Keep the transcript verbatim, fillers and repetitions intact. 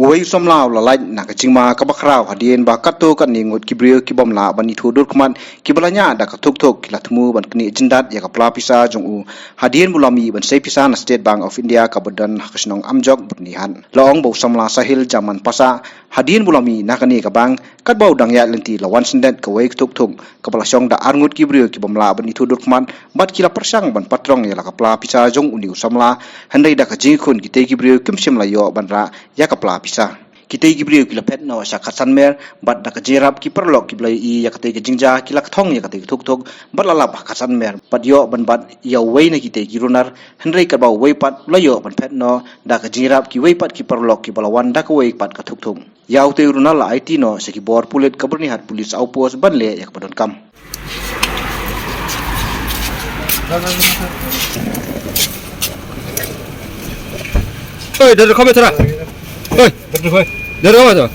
Uwei u samla u la lait na ka jingma kaba khraw hadien ba katto katne ngut ki briew ki bym lah ban ithuh dur khmat kiba la ñiah da ka thukthuk ki la thmu ban knieh jyndat ïa ka pla pisa jong u hadien ba u la mih ban sei pisa na State Bank of India kaba don ha ka shnong Amjok, Byrnihat. La ong ba u samla Sahil Jaman Passah hadien ba u la mih na kane ka bank, katba u dang ïaid lynti la wan syndet kawei ka thukthuk kaba la shong da ar ngut ki briew ki bym lah ban ithuh dur khmat bad ki la pyrshang ban patrong ïa la ka pla pisa jong une u samla, hynrei da ka jingkhun kitei ki briew kim shym la ïoh ban rah ïa ka pla pisa. Kitei ki briew ki la phet noh sha Khatsan Mer bad da ka jingïarap ki paralok kiba la ïohi ïa katei ka jingjia ki la kthong ïa katei ka thukthuk bad la lap ha Khatsan Mer bad ïoh ban bat ïa uwei na kitei ki runar, hynrei katba uwei pat u la ïoh ban phet noh da ka jingïarap kiwei pat ki paralok kiba la wan da kawei pat ka thukthuk. Ïa utei u runar la aiti noh sha ki bor pulit ka Byrnihat Police Outpost ban leh ïa kaba donkam. ओए, इधर रखो, मैं थोड़ा। ओए, इधर रखो, मैं थोड़ा।